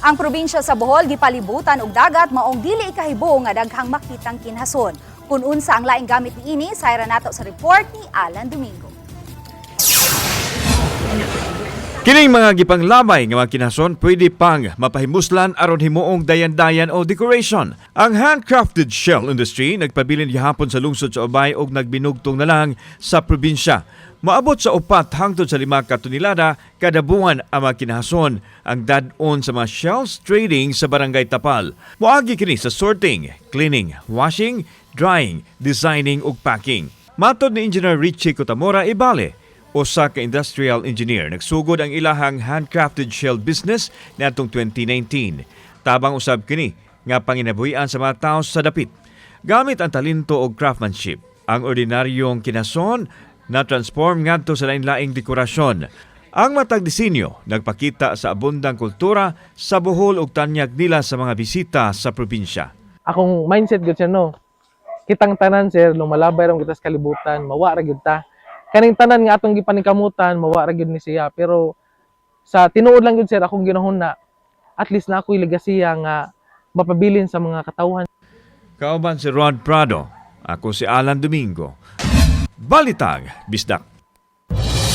Ang probinsya sa Bohol gipalibutan og dagat, maong dili ikahibo nga daghang makitang kinhason. Kung unsa ang laing gamit niini, sayran nato sa report ni Alan Domingo. Kining mga gipanglamay nga mga kinason pwede pang mapahimuslan aron himuong dayan-dayan o decoration. Ang handcrafted shell industry nagpabilin gihapon sa lungsod sa Ubay og nagbinugtong na lang sa probinsya. Maabot sa 4 hangtod sa 5 ka tonelada kada buwan ang mga kinahason ang dad-on sa mga shells trading sa Barangay Tapal. Moagi kini sa sorting, cleaning, washing, drying, designing ug packing. Matod ni Engineer Richie Cotamora Ibale, usa ka industrial engineer, nagsugod ang ilahang handcrafted shell business niadtong 2019. Tabang usab kini nga panginabuhian sa mga tao sa dapit. Gamit ang talento og craftsmanship, ang ordinaryong kinason na transform ngadto sa lain-laing dekorasyon. Ang matag disenyo nagpakita sa abundang kultura sa Bohol ug tanyag nila sa mga bisita sa probinsya. Akong mindset gud siya, no. Kitang tanan, sir, lumalabay ra kita sa kalibutan, mawa ra gyud ta. Kaning tanan nga atong gipaningkamutan, mawa ra gyud ni siya. Pero sa tinuod lang gyud, sir, akong ginahuna, at least na ako'y legasiya nga mapabilin sa mga katawhan. Kauban si Rod Prado. Ako si Alan Domingo. Balitang Bisdak.